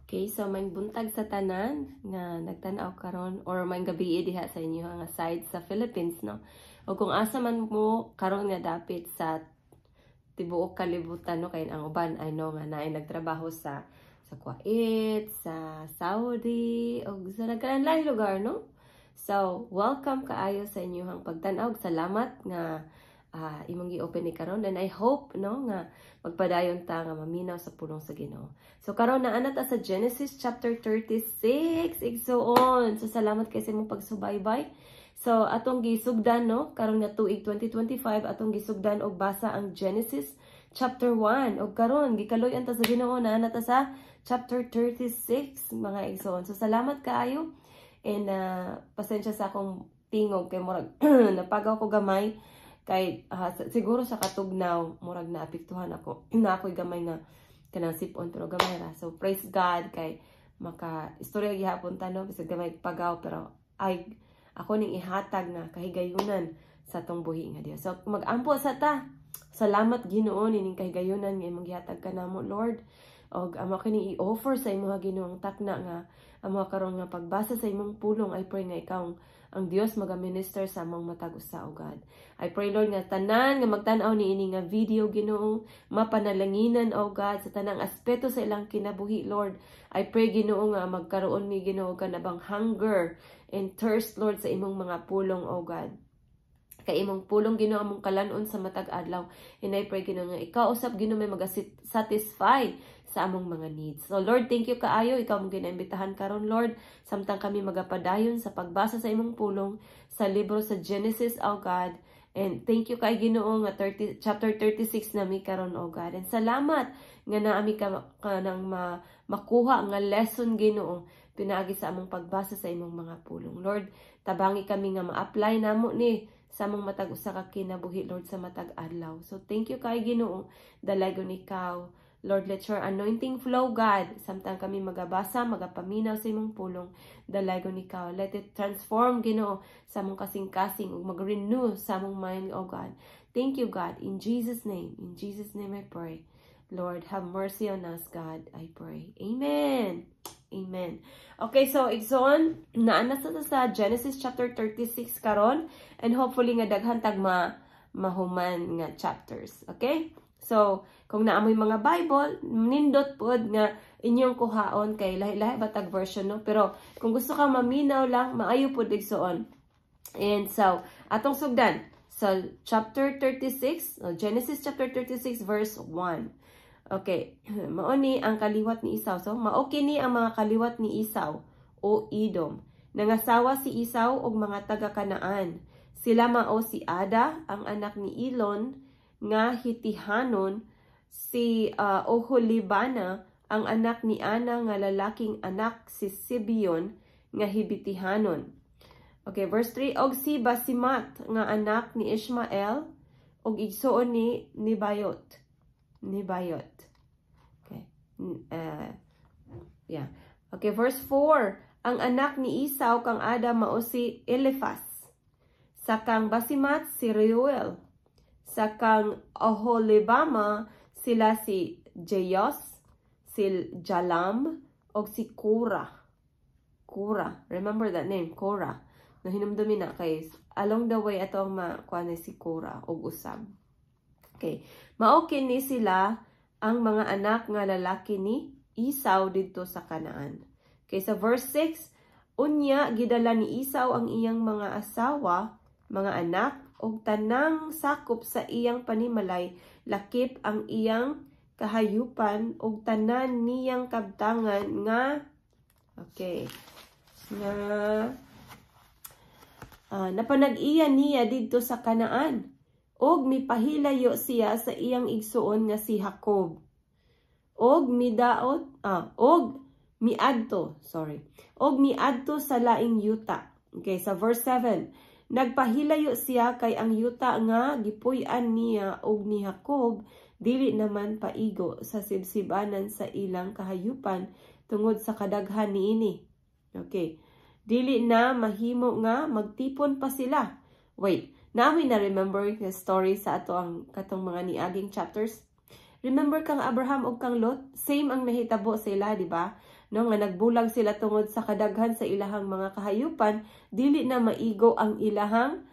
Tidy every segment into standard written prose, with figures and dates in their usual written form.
Okay, so maayong buntag sa tanan nga nagtan-aw karon or maayong gabii diha sa inyo nga side sa Philippines, no? O kung asa man mo karon nga dapit sa tibuok kalibutan, no, kay ang uban, I know nga naay nagtrabaho sa Kuwait, sa Saudi o sa nagkalanlaing lugar, no? So, welcome kaayo sa inyong pagtan-aw. Salamat nga imong gi-open ni karon and I hope, no, nga magpadayon ta nga maminaw sa pulong sa Ginoo. So karon naa na ta sa Genesis chapter 36, igsuon. So salamat kay sa imong pagsubaybay. So atong gisugdan, no, karon nga tuig 2025, atong gisugdan og basa ang Genesis chapter 1 og karon gikaluy-an ta sa Ginoo, naa na ta sa chapter 36, mga igsuon. So salamat kaayo and pasensya sa akong tingog kay murag napagaw ko gamay kay siguro sa katugnaw murag naapektuhan ako na ako'y gamay nga kanang sipon, pero gamay ra. So praise God kay maka istorya gihapon ta, no, bisag gamay pagaw, pero ay ako ning ihatag nga kahigayunan sa atong buhi nga Dios. So magampo sa ta. Salamat, Ginoo, nining kahigayunan nga imong gihatag kanamo, Lord, og amo kini i-offer sa imong Ginoo ang takna nga amo karon nga pagbasa sa imong pulong. I pray nga ikaw ang Dios maga-minister sa among matag usa, O God. I pray, Lord, nga tanan nga magtan-aw niini nga video, Ginoo, mapanalanginan, O God, sa tanang aspeto sa ilang kinabuhi, Lord. I pray, Ginoo, nga magkaroon mi, Ginoo, kanabang hunger and thirst, Lord, sa imong mga pulong, O God. Kay imong pulong, Ginoo, among kalanon sa matag adlaw. And I pray, Ginoo, nga ikaw usab, Ginoo, may maga-satisfy sa among mga needs. So Lord, thank you kaayo. Ikaw among ginaimbitahan karon, Lord, samtang kami magapadayon sa pagbasa sa imong pulong sa libro sa Genesis, O God. And thank you kay Ginoo nga 30, chapter 36 na mi karon, O God. And salamat nga naa mi ka nang makuha nga lesson, Ginoo, pinaagi sa among pagbasa sa imong mga pulong. Lord, tabangi kami nga ma-apply namo ni sa among matag usa ka kinabuhi, Lord, sa matag adlaw. So thank you kay Ginoo, dalaygon ikaw. Lord, let your anointing flow, God. Samtang kami magabasa, magapaminaw sa imong pulong, dalaygon ikaw. Let it transform, Ginoo, sa among kasing-kasing ug mag-renew sa among mind, O God. Thank you, God. In Jesus' name, in Jesus' name I pray. Lord, have mercy on us, God, I pray. Amen. Amen. Okay, so igsoon, naa na sa Genesis chapter 36 karon and hopefully nga daghan tag mahuman nga chapters. Okay? So, kung naa moy mga Bible, nindot pod nga inyong kuhaon kay lahi-lahi ba tag version, no? Pero kung gusto ka maminaw lang, maayo pod, igsoon. And so, atong sugdan sa chapter 36, Genesis chapter 36 verse 1. Okay, mao ni ang kaliwat ni Esau. So, mao kini ang mga kaliwat ni Esau o Edom. Nangasawa si Esau og mga taga Kanaan. Sila mao si Ada, ang anak ni Elon nga Hitihanon, si Oholibana, ang anak ni Ana nga lalaking anak si Sibeon nga Hibitihanon. Okay, verse 3, og si Basimat nga anak ni Ishmael og igsuon ni Nebayot. Nebayot. Okay. Yeah. Okay, verse 4. Ang anak ni Esau kang Ada mao si Eliphaz. Sa kang Basimat si Reuel. Sa kang Oholibama sila si Jeos, si Jalam, og si Kora. Kora. Remember that name, Kora. Nahinumdumi na kay along the way ato ang makuha ni si Kora og usab. Okay. Mao kini sila ang mga anak nga lalaki ni Esau didto sa Kanaan. Okay, sa verse 6, unya gidala ni Esau ang iyang mga asawa, mga anak, ug tanang sakop sa iyang panimalay, lakip ang iyang kahayupan ug tanan niyang kabtangan nga okay nga napanag-iya niya didto sa Kanaan, og mipahilayo siya sa iyang igsuon nga si Jacob og midaot og miadto, sorry, og miadto sa laing yuta. Okay, sa verse 7, nagpahilayo siya kay ang yuta nga gipuy-an niya og ni Jacob dili naman paigo sa sibsibanan sa ilang kahayupan tungod sa kadaghan niini. Okay. Dili na mahimo nga magtipon pa sila. Wait, naa moy na remember the story sa ato ang katong mga niaging chapters? Remember kang Abraham ug kang Lot? Same ang nahitabo sa ila, di ba? No, nga nagbulag sila tungod sa kadaghan sa ilahang mga kahayupan, dili na maigo ang ilahang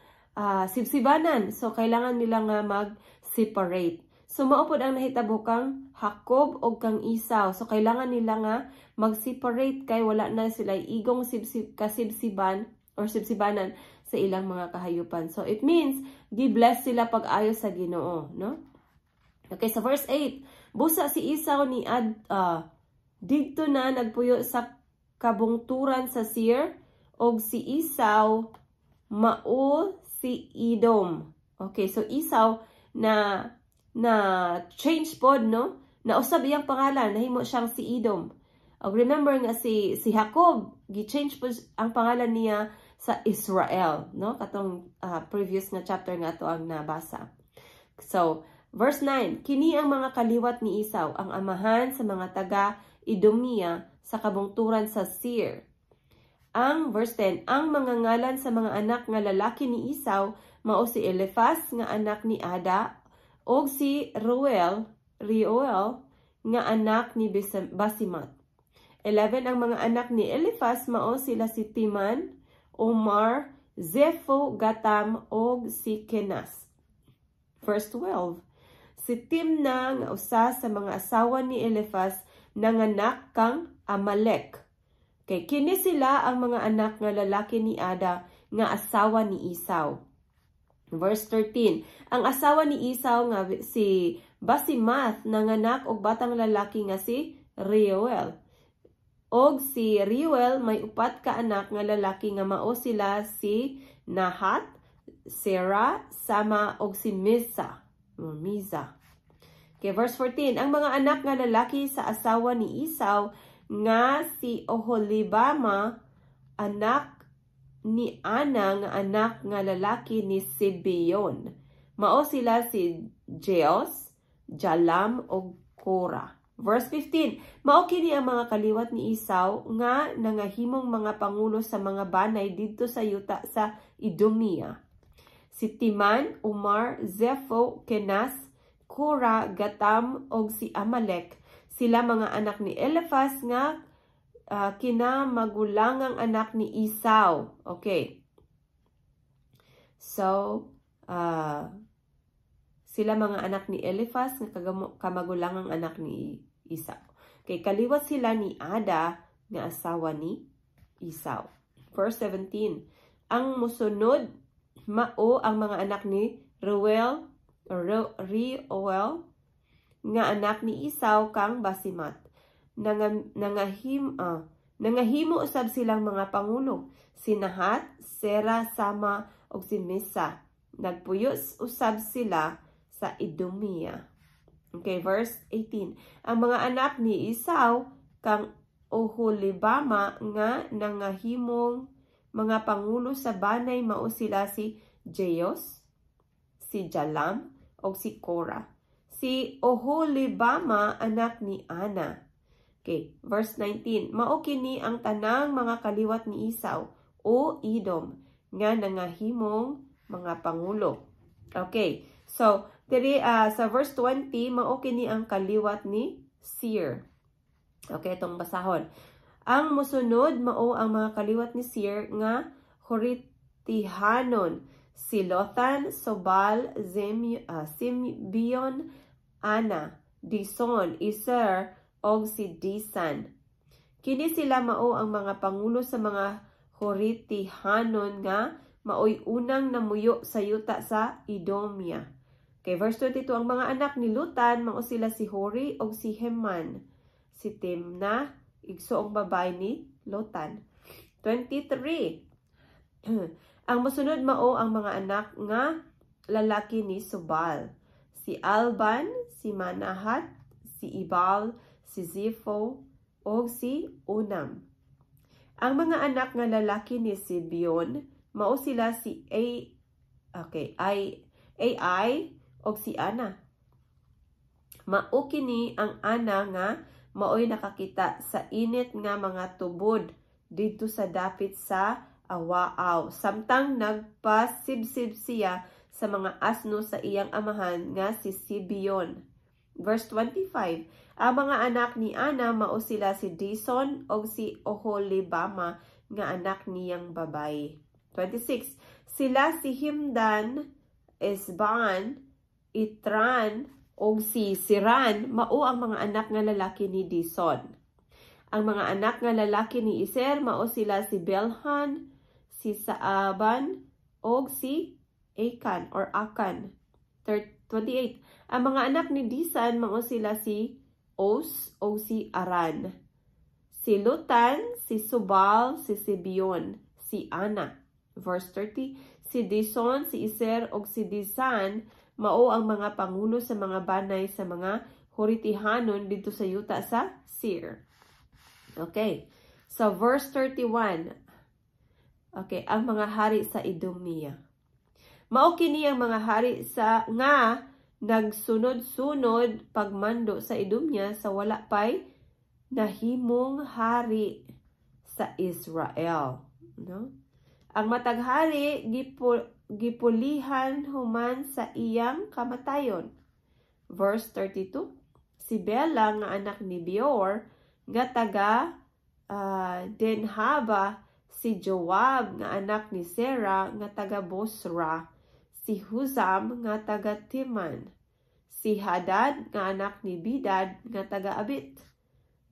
sibsibanan. So kailangan nila nga mag-separate. So mao pod ang nahitabo kang Jacob ug kang Esau. So kailangan nila nga mag-separate kay wala na sila igong sibsib kasibsiban or sibsibanan sa ilang mga kahayupan. So it means gi-bless sila pag-ayo sa Ginoo, no? Okay, sa verse 8, busa si Esau ni ad didto na nagpuyo sa kabungturan sa Seir, og si Esau mao si Edom. Okay, so Esau na na change pod, no? Nausab iyang pangalan, nahimo siyang si Edom. Og remember nga si Jacob, gi-change pod ang pangalan niya sa Israel, no? Katong previous nga chapter nga to ang nabasa. So, verse 9, kini ang mga kaliwat ni Esau, ang amahan sa mga taga Idumea sa kabungturan sa Seir. Ang verse 10, ang mga ngalan sa mga anak nga lalaki ni Esau mao si Eliphaz nga anak ni Ada og si Reuel nga anak ni Basimat. 11, ang mga anak ni Eliphaz mao sila si Timan, Omar, Zepho, Gatam og si Kenas. Verse 12, si Timna nga usa sa mga asawa ni Eliphaz nanganak kang Amalek. Kay kini sila ang mga anak nga lalaki ni Ada nga asawa ni Esau. Verse 13, ang asawa ni Esau nga si Basimath nanganak og batang lalaki nga si Reuel. Og si Reuel may upat ka anak nga lalaki nga mao sila si Nahat, Sera, Sama og si Misa. Miza. Okay, verse 14, ang mga anak nga lalaki sa asawa ni Esau nga si Oholibama, anak ni Ana nga anak nga lalaki ni Sibeon. Mao sila si Jeos, Jalam ug Kora. Verse 15, mao kini ang mga kaliwat ni Esau nga nangahimong mga pangulo sa mga banay didto sa yuta sa Idumea. Si Timan, Omar, Zepho, Kenas, Kora, Gatam ug si Amalek. Sila mga anak ni Eliphaz nga kinamagulangang anak ni Esau. Okay. So, sila mga anak ni Eliphaz nga kamagulangang anak ni Esau. Okay, kaliwat sila ni Ada nga asawa ni Esau. Verse 17, ang musunod mao ang mga anak ni Reuel or Reuel nga anak ni Esau kang Basimat. Nangahimo usab silang mga pangulo, si Nahat, Sera, Sama ug si Misa. Nagpuyo usab sila sa Idumea. Okay, verse 18. Ang mga anak ni Esau kang Oholibama nga nangahimong mga pangulo sa banay mao sila si Jeos, si Jalam, ug si Kora. Si Oholibama anak ni Ana. Okay, verse 19. Mao kini ang tanang mga kaliwat ni Esau o Edom nga nangahimong mga pangulo. Okay, so diri sa verse 20, mao kini ang kaliwat ni Seir. Okay, itong basahon. Ang musunod mao ang mga kaliwat ni Seir nga Horitihanon, si Lothan, Sobal, Simbion, Ana, Dison, Iser, og si Disan. Kini sila mao ang mga pangulo sa mga Horitihanon nga maoy unang namuyo sa yuta sa Idomia. Okay, verse 22, ang mga anak ni Lutan mao sila si Hori og si Heman, si Timna, igsoong babae ni Lotan. 23. Ang mosunod mao ang mga anak nga lalaki ni Sobal, si Alban, si Manahat, si Ibal, si Zipho, og si Onam. Ang mga anak nga lalaki ni Sibeon mao sila si A okay, I AI og si Ana. Mao kini ang Ana nga maoy nakakita sa init nga mga tubod didto sa dapit sa Awaaw, samtang nagpasibsib siya sa mga asno sa iyang amahan nga si Sibeon. Verse 25. Ang mga anak ni Ana mao sila si Dison og si Oholibama nga anak niyang babayi. 26. Sila si Himdan, Esban, Itran og si Siran mao ang mga anak nga lalaki ni Dison. Ang mga anak nga lalaki ni Iser mao sila si Belhan, si Saaban og si Akan or Akan. 28. Ang mga anak ni Disan mao sila si Os o si Aran. Si Lutan, si Subal, si Sibion, si Ana. Verse 30, si Dison, si Iser og si Disan mao ang mga pangulo sa mga banay sa mga Horitihanon didto sa yuta sa Seir. Okay. So verse 31. Okay, ang mga hari sa Idumea. Mao kini ang mga hari sa nga nagsunod-sunod pagmando sa Idumea sa wala pay nahimong hari sa Israel, no? Ang matag hari gipulihan human sa iyang kamatayon. Verse 32. Si Bela nga anak ni Beor nga taga Dinhaba, si Joab nga anak ni Sera nga taga Bosra, si Huzam nga taga Timan, si Hadad nga anak ni Bidad nga taga Abit.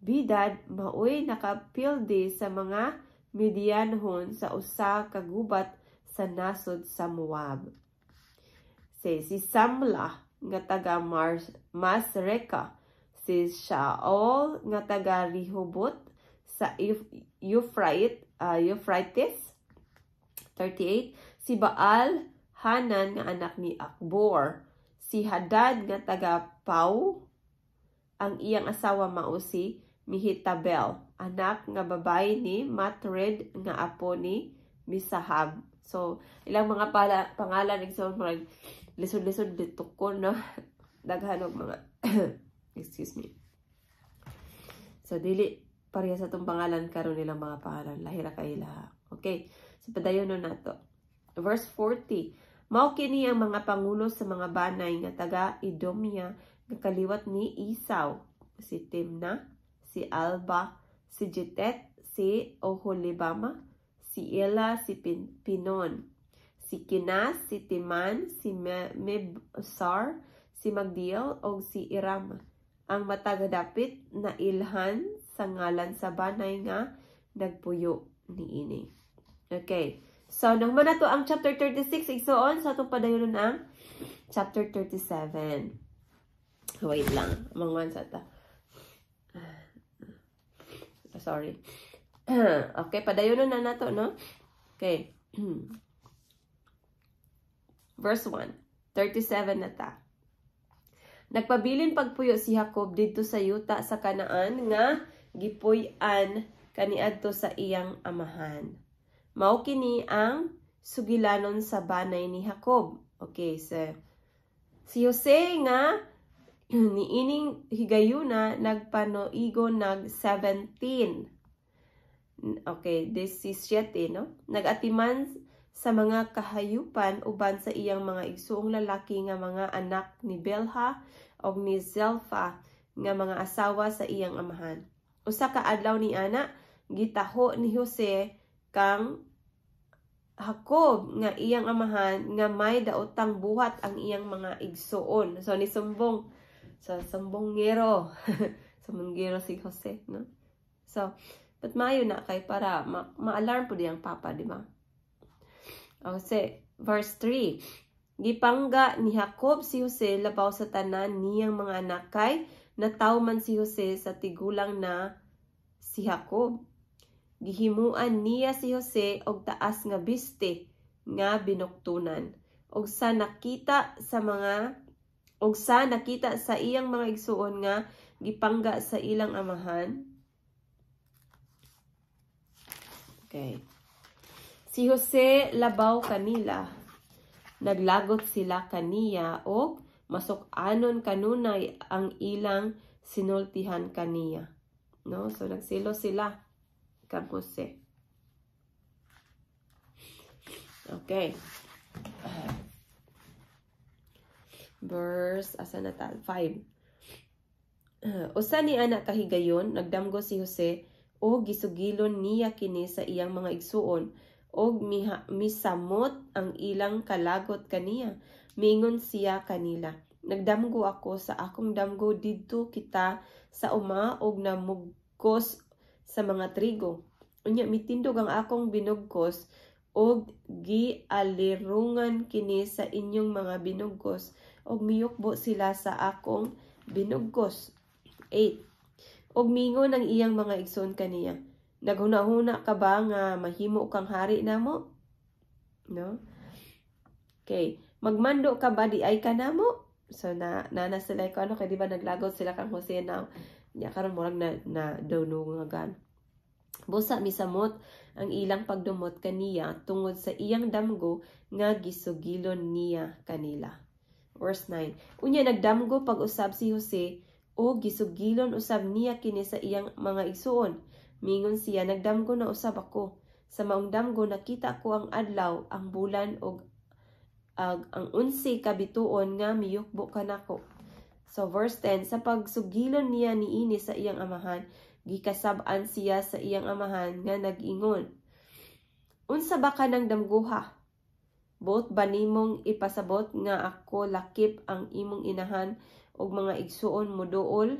Bidad maoy nakapildi sa mga Midianhon sa usa ka gubat sa nasod sa Moab. Si Samla nga taga Masreka, si Shaul nga taga Rehobot sa Euphrates. 38. Si Baal Hanan nga anak ni Akbor, si Hadad nga taga Pau, ang iyang asawa mao si Mehetabel, anak nga babayi ni Matred nga apo ni Misahab. So, ilang mga pangalan, so mga lisod-lisod dito ko, no? Daghan og mga, excuse me. So, dili pareha sa atong pangalan karon nilang mga pangalan. Lahi ra kay ilaha. Okay. So, padayon na nato. Verse 40. Mao kini ang mga pangulo sa mga banay nga taga Edomia nga kaliwat ni Esau: Si Timna, si Alba, si Jetet, si Oholibama, si Ela, si Pinon, si Kinas, si Timan, si Mibsar, si Magdiel, og si Iram. Ang matag dapit na ilhan sa ngalan sa banay nga nagpuyo niini. Okay. So, nahuman na to ang chapter 36, igsoon, sa atong padayonon ang chapter 37. Wait lang. Mangwan sa ta. Sorry. Okay, padayonon na nato, no? Okay. Verse 1. 37 na ta. Nagpabilin pagpuyo si Jacob didto sa yuta sa Kanaan nga gipuy-an kaniadto sa iyang amahan. Mao kini ang sugilanon sa banay ni Jacob. Okay, so si Jose nga niining higayuna nagpanoigo nag 17. Okay, this is 7, no? Nagatiman sa mga kahayupan uban sa iyang mga igsuong lalaki nga mga anak ni Bilha og ni Zelpha nga mga asawa sa iyang amahan. Usa ka adlaw ni ana, gitaho ni Jose kang Jacob nga iyang amahan nga may daotang buhat ang iyang mga igsuon. So ni sumbong. So sumbongero. Sumbongero si Jose, no? So, but maayo na kay para ma-alarm po diyang papa, di ba? Okay, verse 3. Gipangga ni Jacob si Jose labaw sa tanan niyang mga anak kay nataw man si Jose sa tigulang na si Jacob. Gihimuan niya si Jose og taas nga biste nga binuktunan. Og sa nakita sa iyang mga igsuon nga gipangga sa ilang amahan. Okay. Si Jose labaw kanila. Naglagot sila kaniya og masuk-anon kanunay ang ilang sinultihan kaniya. No? So nagsilo sila kang Jose. Okay. Verse, asa na ta? 5. Usa ni ana kahigayon, nagdamgo si Jose og gisugilon niya kini sa iyang mga igsuon og misamot ang ilang kalagot kaniya. Miingon siya kanila, "Nagdamgo ako sa akong damgo didto kita sa uma og namugkos sa mga trigo. Unya mitindog ang akong binugkos og gialirungan kini sa inyong mga binugkos og miyukbo sila sa akong binugkos." 8. Og mingon ang iyang mga igsoon kaniya, "Naghunahuna ka ba nga mahimo kang hari namo?" No? Okay. "Magmando ka ba di ay ka namo?" So na na sila ko ano kay di ba naglagot sila kang Jose now. Nya karon murag na na dunungagan. Busa misamot ang ilang pagdumot kaniya tungod sa iyang damgo nga gisugilon niya kanila. Verse 9. Unya nagdamgo pag-usab si Jose o gisugilon usab niya kini sa iyang mga igsuon. Mingon siya, "Nagdamgo na usab ako. Sa maong damgo nakita ko ang adlaw, ang bulan og ang 11 ka bituon nga miyukbo kanako." So verse 10, sa pagsugilon niya niini sa iyang amahan, gikasab-an siya sa iyang amahan nga nag-ingon, "Unsa ba ka nang damguha? Buot ba nimong ipasabot nga ako lakip ang imong inahan og mga igsuon moduol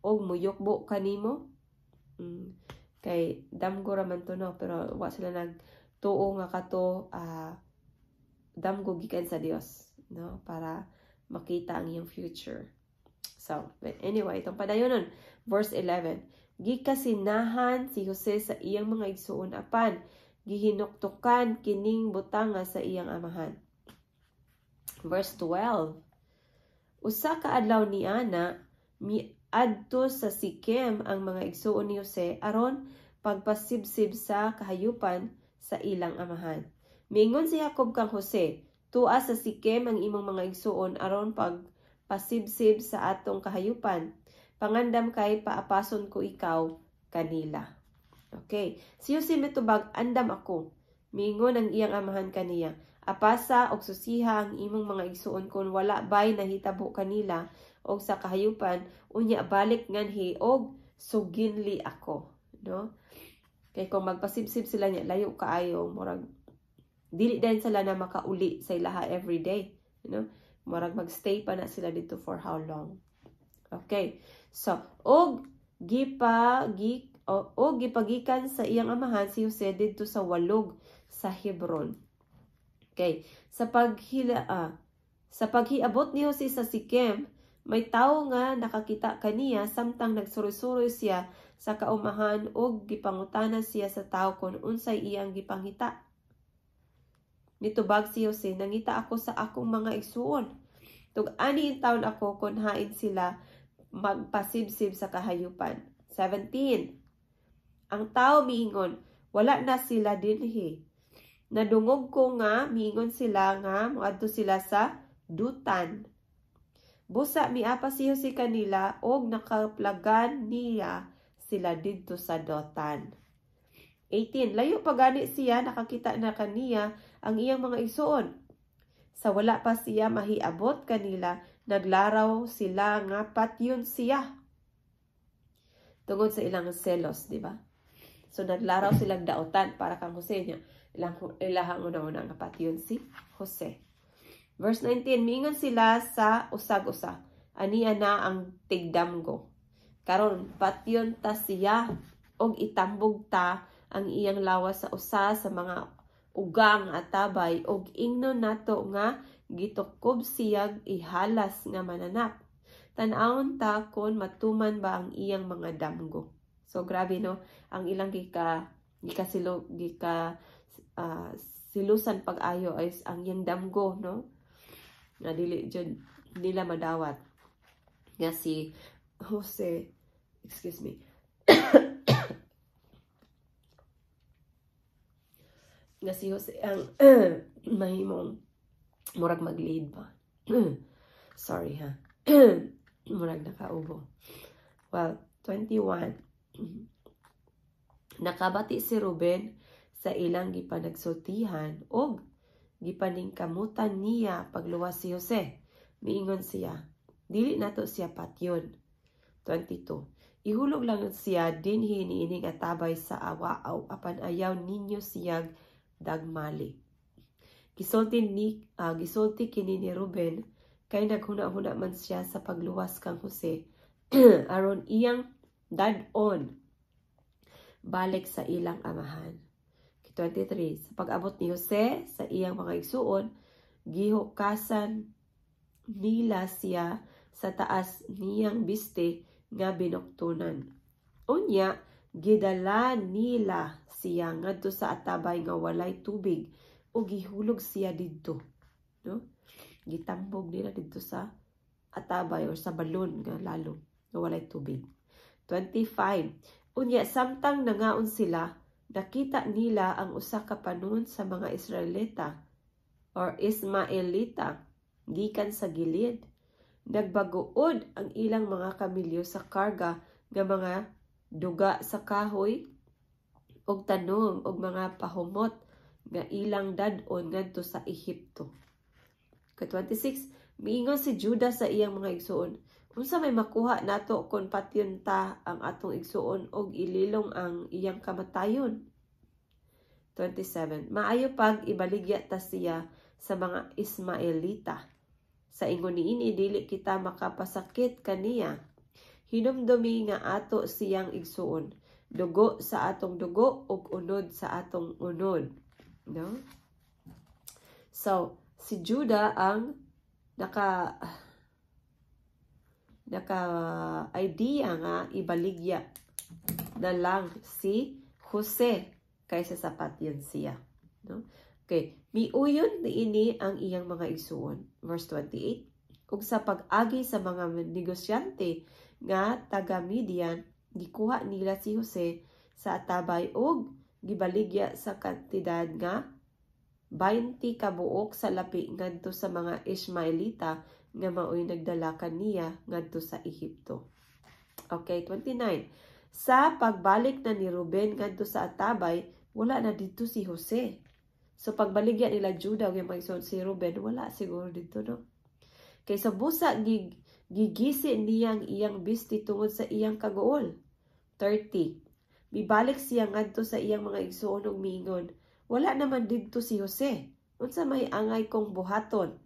og moyukbo kanimo?" Kay damgo ra man to, no, pero wa sila nagtuo nga kato damgo gikan sa Dios, no, para makita ang iyang future. So, but anyway, itong padayonon, verse 11. Gikasinahan si Jose sa iyang mga igsuon apan gihinuktukan kining butanga sa iyang amahan. Verse 12. Usa ka adlaw ni ana, miadto sa Sikem ang mga igsuon ni Jose aron pagpasibsib sa kahayupan sa ilang amahan. Miingon si Jacob kang Jose, "Tua sa Sikem ang imong mga igsuon aron pagpasibsib sa atong kahayupan. Pangandam kay paapason ko ikaw kanila." Okay. Si Jose mitubag, "Andam ako." Miingon ang iyang amahan kaniya, "Apasa og susiha ang imong mga igsuon kon wala bay nahitabo kanila og sa kahayupan, unya balik nganhi og suginli ako," no? Kay kung magpasibsib sila niya, layo kaayo, murag dili din sila na makauli sa ilaha every day, no? Murag magstay pa na sila dito for how long. Okay. So, og gipa gi o gipagikan sa iyang amahan si Jose didto sa walog sa Hebron. Okay. Sa paghiabot ni Jose sa Sikem, may tawo nga nakakita kaniya samtang nagsuroy-suroy siya sa kaumahan og gipangutana siya sa tawo kon unsay iyang gipangita. Nitubag si Jose, "Nangita ako sa akong mga igsuon. Tug-ani taon ako kon hain sila magpasibsib sa kahayupan." 17. Ang tao miingon, "Wala na sila dinhi. Nadungog ko nga miingon sila nga moadto sila sa Dutan." Busa miapa si Jose kanila og nakaplagan niya sila didto sa Dotan. 18. Layo pa gani siya, nakakita na kaniya ang iyang mga igsuon. Sa wala pa siya mahiabot kanila, naglaraw sila nga patyon siya. Tungod sa ilang selos, di ba? So naglaraw silang daotan para kang Jose niya. Ilahang una-una nga patyon si Jose. Verse 19, miingon sila sa usag-usa, "Ania na ang tigdamgo. Karon patyon ta siya og itambog ta ang iyang lawas sa usa sa mga ugang atabay og ingnon nato nga gitukob siyag ihalas nga mananap. Tan-awon ta kon matuman ba ang iyang mga damgo." So grabe, no, ang ilang gika gikasilo gika silusan pag-ayo ay ang iyang damgo, no, nga dili jud nila madawat nga si Jose, excuse me, nga si Jose ang mahimong murag mag-lead ba. Sorry ha. Murag nakaubo. Well, 21. Nakabati si Ruben sa ilang gipanagsultihan og gipaningkamutan niya pagluwas si Jose. Miingon siya, "Dili nato siya patyon. 22. Ihulog lang siya dinhi niining atabay sa awaaw, apan ayaw ninyo siyag dagmali. Gisulti kini ni Ruben kay naghuna-huna man siya sa pagluwas kang Jose aron iyang dad-on balik sa ilang amahan. 23. Sa pag-abot ni Jose sa iyang mga igsuon, gihukasan nila siya sa taas niyang biste nga binuktunan. Unya, gidala nila siya ngadto sa atabay nga walay tubig ug gihulog siya didto. No? Gitambog nila didto sa atabay or sa balon nga lalom nga walay tubig. 25. Unya, samtang nangaon sila, nakita nila ang usa ka panon sa mga Israelita or Ismaelita gikan sa Gilead. Nagbaguod ang ilang mga kamilyo sa karga nga mga duga sa kahoy og tanom og mga pahumot nga ilang dad-on ngadto sa Ehipto. Ka 26, miingon si Judah sa iyang mga igsuon, "Unsa may makuha nato kon patyon ta ang atong igsuon og ililong ang iyang kamatayon?" 27. Maayo pag ibaligya ta siya sa mga Ismaelita. Sa ingon niini, dili kita makapasakit kaniya. Hinumdumi nga ato siyang igsuon, dugo sa atong dugo ug unod sa atong unod. No? So, si Judah ang naka idea nga ibaligya na lang si Jose kaysa sa patyon siya. No? Okay, miuyon niini ang iyang mga igsuon. Verse 28. Ug sa pag-agi sa mga negosyante nga taga Midian, gikuha nila si Jose sa atabay ug gibaligya sa kantidad nga 20 kabuok salapi ngadto sa mga Ishmaelita nga maoy nagdala kaniya ngadto sa Ehipto. Okay, 29. Sa pagbalik na ni Ruben ngadto sa atabay, wala na didto si Jose. So pagbaligya nila Judah ug mga igsoon si Ruben, wala siguro didto, no? Kay sa busa gigisi niya ang iyang bisti tungod sa iyang kaguol. 30. Mibalik siya ngadto sa iyang mga igsuon ug miingon, "Wala naman didto si Jose. Unsa may angay kong buhaton?"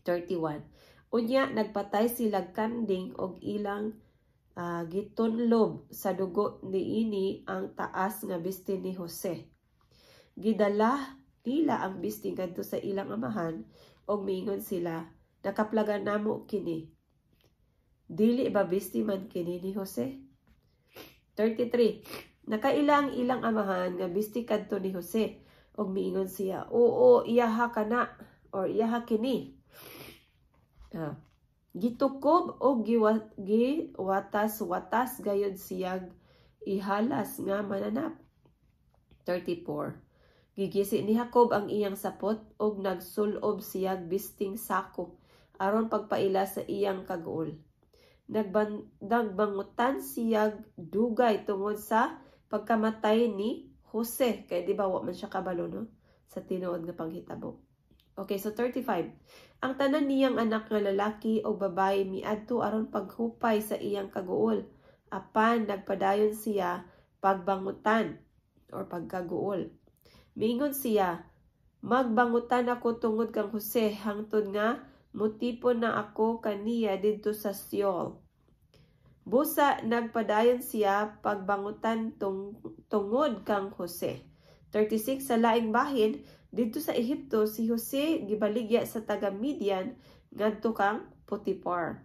31. Unya nagpatay sila kanding og ilang gitunlob sa dugo niini ang taas nga bisti ni Jose. Gidala nila ang bisti ngadto sa ilang amahan ug miingon sila, "Nakaplagan namo kini. Dili ba bisti man kini ni Jose?" 33. Nakaila ang ilang amahan nga bisti kadto ni Jose ug miingon siya, "Oo, iyaha kana or iyaha kini." Gitukob og giwatas-watas gayud siyag ihalas nga mananap. 34. Gigisi ni Jacob ang iyang sapot ug nagsulob siyag bisting sako aron pagpaila sa iyang kaguol. Nagbangutan siyag dugay tungod sa pagkamatay ni Jose. Kay di ba wa man siya kabalo, no, sa tinuod nga panghitabo. Okay, so 35. Ang tanan niyang anak nga lalaki o babaye miadto aron paghupay sa iyang kaguol. Apan nagpadayon siya pagbangutan or pagkaguol. Miingon siya, "Magbangutan ako tungod kang Jose hangtod nga mutipon na ako kaniya didto sa Sheol." Busa nagpadayon siya pagbangutan tungod kang Jose. 36. Sa laing bahin, didto sa Ehipto, si Jose gibaligya sa taga Midian ngadto kang Potiphar,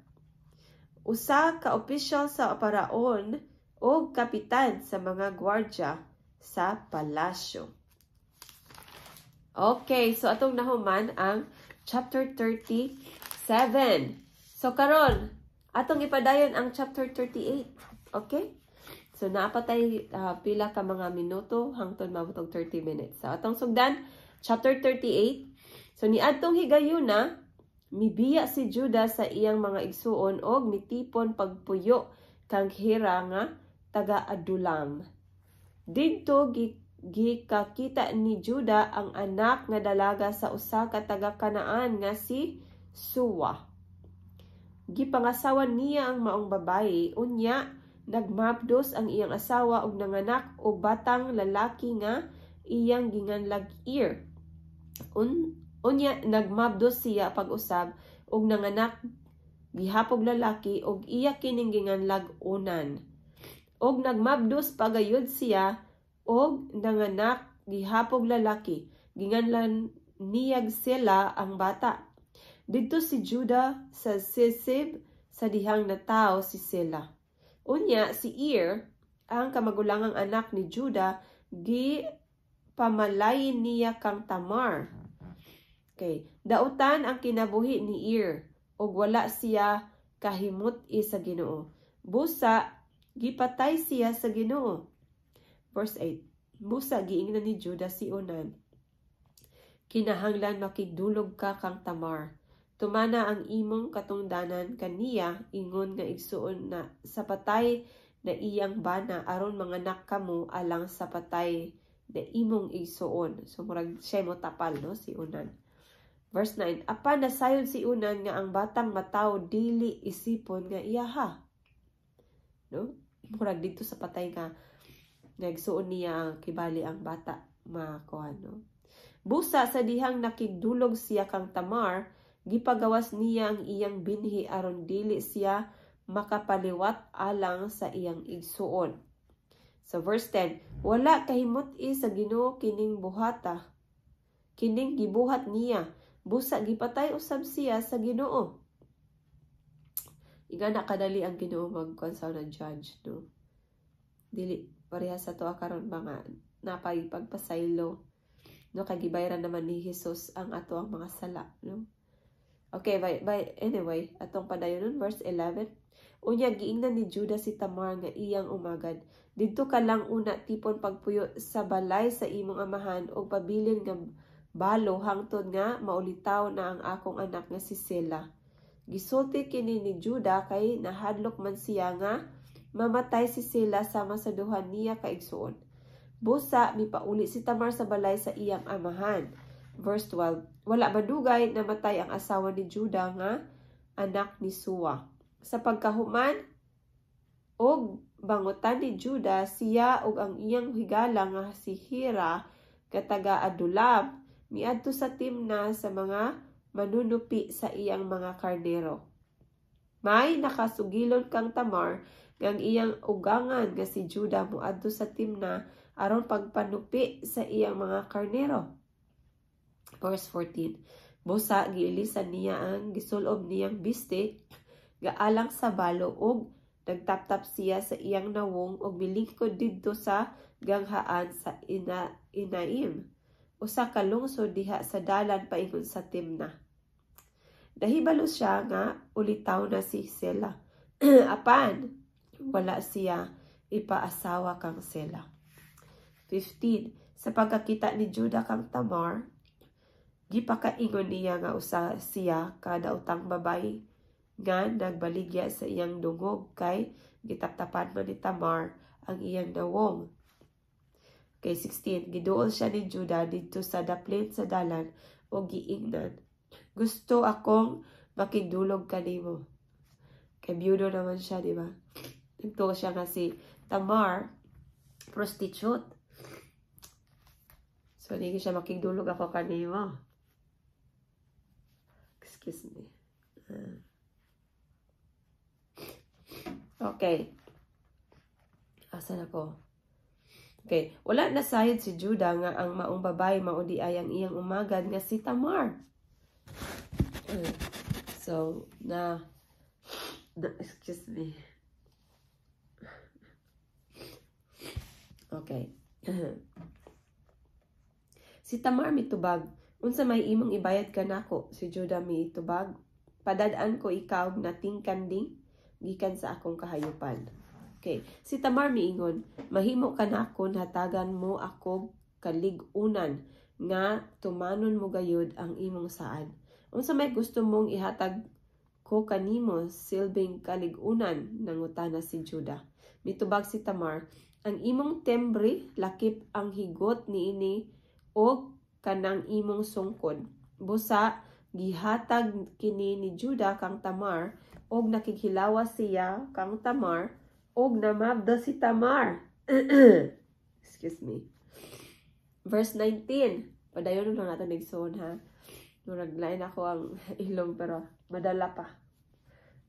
usa ka opisyal sa paraon ug kapitan sa mga gwardya sa palasyo. Okay, so atong nahuman ang chapter 37. So karon, atong ipadayon ang chapter 38. Okay? So naa pa tay pila ka mga minuto hangtod maabot og 30 minutes. So atong sugdan chapter 38. So niadtong higayuna, mibiya si Judah sa iyang mga igsuon og mitipon pagpuyo kang Hira nga taga Adulam. Didto gikakita ni Judah ang anak nga dalaga sa usa ka taga Kanaan nga si Suwa. Gipangasawa niya ang maong babaye, unya nagmabdos ang iyang asawa og nanganak og batang lalaki nga iyang ginganlag Ir. Unya nagmabdos siya pag-usab og nanganak gihapog lalaki og iya kining ginganlag Onan. Og nagmabdos pagayod siya og nanganak gihapog lalaki, ginganlan niyag Sela ang bata. Didto si Judah sa Sisib sa dihang natawo si Sela. Unya si Ir, ang kamagulangang anak ni Judah, gi pamalayin niya kang Tamar. Okay, dautan ang kinabuhi ni Ir ug wala siya kahimut-i sa Ginoo. Busa gipatay siya sa Ginoo. Verse 8. Busa giingnan ni Judah si Onan, "Kinahanglan makigdulog ka kang Tamar. Tumana ang imong katungdanan kaniya ingon nga igsuon na sa patay na iyang bana aron manganak kamo alang sa patay na imong igsuon." So murag siya mo tapal, no, si Onan. Verse 9, apan nasayod si Onan nga ang batang matawo dili isipon nga iyaha. No? Murag dito sa patay nga nagsuon niya ang kibali ang bata makuha, no? Busa sa dihang nakigdulog siya kang Tamar, gipagawas niya ang iyang binhi aron dili siya makapaliwat alang sa iyang igsuon. So verse 10, wala kahimut-i sa Ginoo kining buhata. Kining gibuhat niya, busa gipatay usab siya sa Ginoo. Ingana kadali ang Ginoo magkuan sa na judge, no? Dili pareha sa tuwa karon mga napay pagpasaylo, no, kay gibayran naman ni Jesus ang ato ang mga sala, no? Okay, by anyway, atong padayon, verse 11. Unya giingnan ni Judah si Tamar nga iyang umagad, "Didto ka lang una tipon pagpuyo sa balay sa imong amahan og pabilin nga balo hangtod nga maulitaw na ang akong anak nga si Sela." Gisulti kini ni Judah kay nahadlok man siya nga mamatay si Sela sama sa duha niya ka igsuon. Busa mipauli si Tamar sa balay sa iyang amahan. Verse 12. Wala madugay, namatay ang asawa ni Judah nga anak ni Sua. Sa pagkahuman og bangutan ni Judah, siya ug ang iyang higala nga si Hira nga taga Adulam miadto sa Timna sa mga manunupi sa iyang mga karnero. May nakasugilon kang Tamar nga ang iyang ugangan nga si Judah moadto sa Timna aron pagpanupi sa iyang mga karnero. Verse 14. Busa giilisan niya ang gisulob niyang biste gaalang sa balo ug nagtaptap siya sa iyang nawong ug milingkod didto sa ganghaan sa Inaim, usa ka lungsod diha sa dalan paingon sa Timna. Nahibalo siya nga ulitaw na si Sela. Apan wala siya ipaasawa kang Sela. 15. Sa pagkakita ni Judah kang Tamar, gipakaingon niya nga usa siya ka daotang babaye nga nagbaligya sa iyang dungog kay gitaptapan man ni Tamar ang iyang nawong. Okay, 16. Giduol siya ni Judah didto sa daplin sa dalan o giingnan, "Gusto akong makigdulog kanimo." Kay byudo naman siya, di ba? Nagtuo siya nga si Tamar, prostitute. So, hindi siya, "Makigdulog ako kanimo." Excuse me. Okay. Asa na ko? Okay. Wala na sayod si Judah nga ang maong babae mao di ay ang iyang umagad nga si Tamar. So, na, excuse me. Okay. Si Tamar mitubag, "Unsa may imong ibayad kanako?" Si Judah mitubag, "Padad-an ko ikaw nating kanding gikan sa akong kahayupan." Okay. Si Tamar miingon, "Mahimo kanako hatagan mo ako kalig-unan nga tumanon mo gayud ang imong saad. Unsa may gusto mong ihatag ko kanimo silbing kalig-unan?" nangutana si Judah. Mitubag si Tamar, "Ang imong tembre lakip ang higot niini og kanang imong sungkod." Busa gihatag kini ni Judah kang Tamar Og nakighilawas siya kang Tamar og namabdos si Tamar. Excuse me. Verse 19. Padayon lang nato, igsoon, ha. Murag lain ako ang ilong pero madala pa.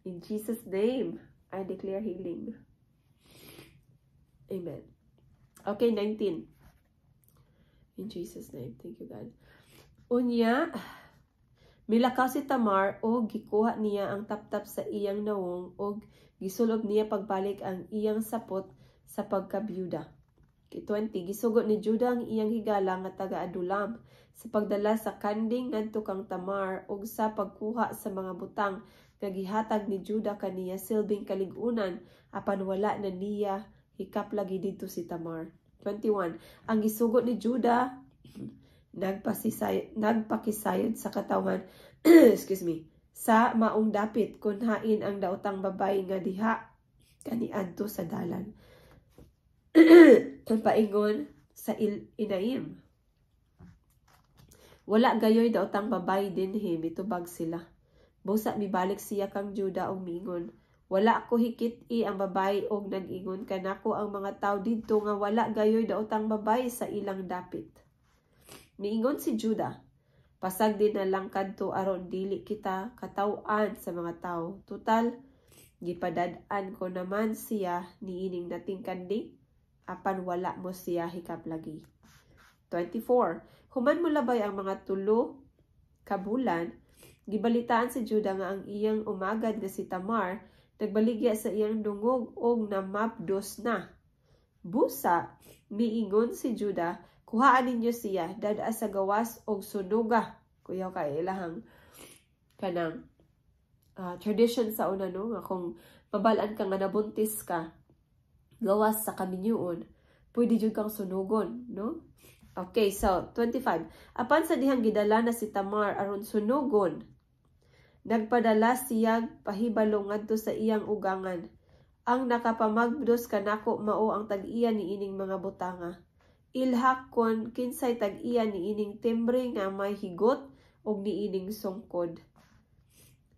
In Jesus' name, I declare healing. Amen. Okay, 19. In Jesus' name. Thank you, God. Unya, milakaw si Tamar og gikuha niya ang taptap sa iyang nawong og gisulob niya pagbalik ang iyang sapot sa pagkabyuda. 20. Gisugo ni Juda ang iyang higala nga taga Adulam sa pagdala sa kanding ngadto kang Tamar ug sa pagkuha sa mga butang nga gihatag ni Juda kaniya silbing kalig-unan, apan wala na niya hikap lagi didto si Tamar. 21. Ang gisugo ni Juda nagpakisayod sa katawhan, excuse me, sa maong dapit kun hain ang daotang babay nga diha kaniadto sa dalan paingon sa Enaim. "Wala gayoy daotang babay dinhi," mitubag sila. Busa mibalik siya kang Juda og miingon, "Wala ko hikit-i ang babay og nag-ingon kanako ang mga tawo didto nga wala gayoy daotang babay sa ilang dapit." Miingon si Juda, "Pasagdi na lang kadto aron dili kita kataw-an sa mga tawo. Tutal, gipadad-an ko naman siya niining nating kanding," apan wala mo siya hikap lagi. 24. Human molabay ang mga 3 ka bulan, gibalitaan si Juda nga ang iyang umagad nga si Tamar nagbaligya sa iyang dungog og namabdos na. Busa, miingon si Juda, "Kuhaan ninyo siya, dad-a sa gawas og sunuga." Kuyaw kay ilahang kanang tradition sa una, no, nga kung mabalaan ka nga nabuntis ka gawas sa kaminyuon, pwede jud kang sunugon, no? Okay, so 25. Apan sa dihang gidala na si Tamar aron sunugon, nagpadala siyang pahibalo ngadto sa iyang ugangan, "Ang nakapamagdos kanako mao ang tag-iya niining mga butanga. Ilha kon kinsay tag-iya niining timbre nga may higot ug niining sungkod."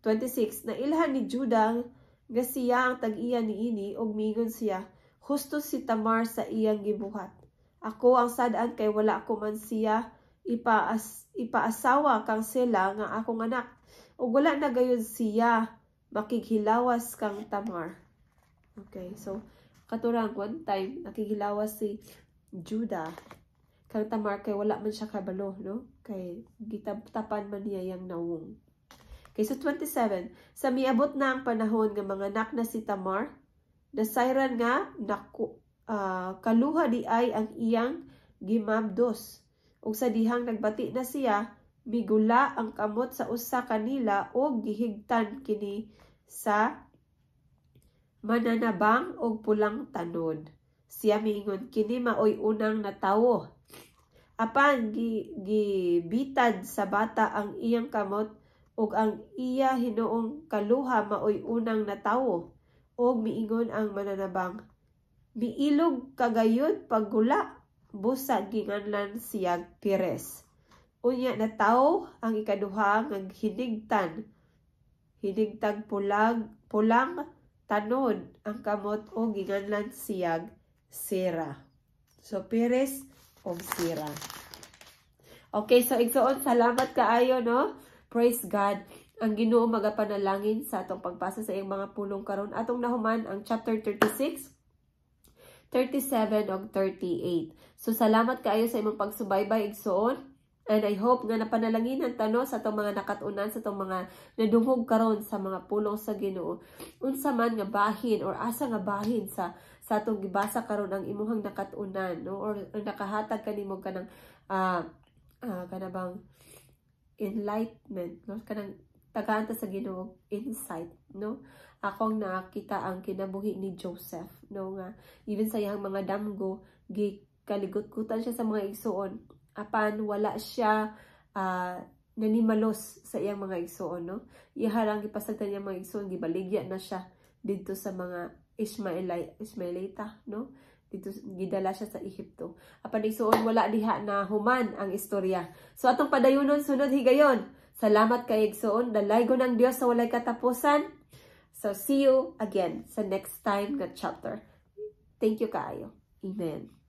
26. Nailhan ni Juda nga siya ang tag-iya niini ug miingon siya, "Husto si Tamar sa iyang gibuhat. Ako ang sad-an kay wala ko man siya ipaasawa kang Sela nga akong anak. Ug wala na gayud siya makighilawas kang Tamar." Okay, so katurang one time nakighilawas si Judah kang Tamar kay wala man siya kabalo, no? Kay gitaptapan man niya yang nawong. Okay, so 27. Sa miabot na ang panahon nga manganak na si Tamar, nasayran nga naku, kaluha di ay ang iyang gimabdos. Ug sa dihang nagbati na siya, migula ang kamot sa usa kanila og gihigtan kini sa mananabang og pulang tanod. Siya miingon, "Kini maoy unang natawo." Apan gibitad sa bata ang iyang kamot ug ang iya hinuong kaluha maoy unang natawo. Og miingon ang mananabang, "Miilog kagayod paggula." Busa ginganlan siyag Perez. Unya natawo ang ikaduha nga hinigtan. Hinigtag pulang tanod ang kamot o ginganlan siyag Sera. So Perez og Sera. Okay, so igsoon, salamat kaayo, no? Praise God. Ang Ginoo magapanalangin sa atong pagbasa sa iyang mga pulong karon. Atong nahuman ang chapter 36, 37 ug 38. So salamat kaayo sa imong pagsubaybay, igsoon. And I hope nga napanalanginan ta, no, sa atong mga nakatunan, sa atong mga nadungog karon sa mga pulong sa Ginoo. Unsa man nga bahin or asa nga bahin sa atong gibasa karon ang imuhang nakatunan, no, or nakahatag kanimo kanang kana bang enlightenment, no, kanang tagaan ta sa Ginoo insight, no? Akong nakita ang kinabuhi ni Joseph, no, nga even sa iyang mga damgo, gikaligot-gutan siya sa mga igsuon, apan wala siya nanimalos sa iyang mga igsuon, no? Iyaha lang gipasagdan iyang mga igsuon, gibaligya na siya didto sa mga Ishmaelita, no? Dito gidala siya sa Ehipto. Apan, igsuon, wala diha na human ang istorya. So atong padayunon sunod higayon. Salamat kay, igsuon. Dalaygon ang Dios sa walay katapusan. So, see you again sa next time nga chapter. Thank you kaayo. Amen.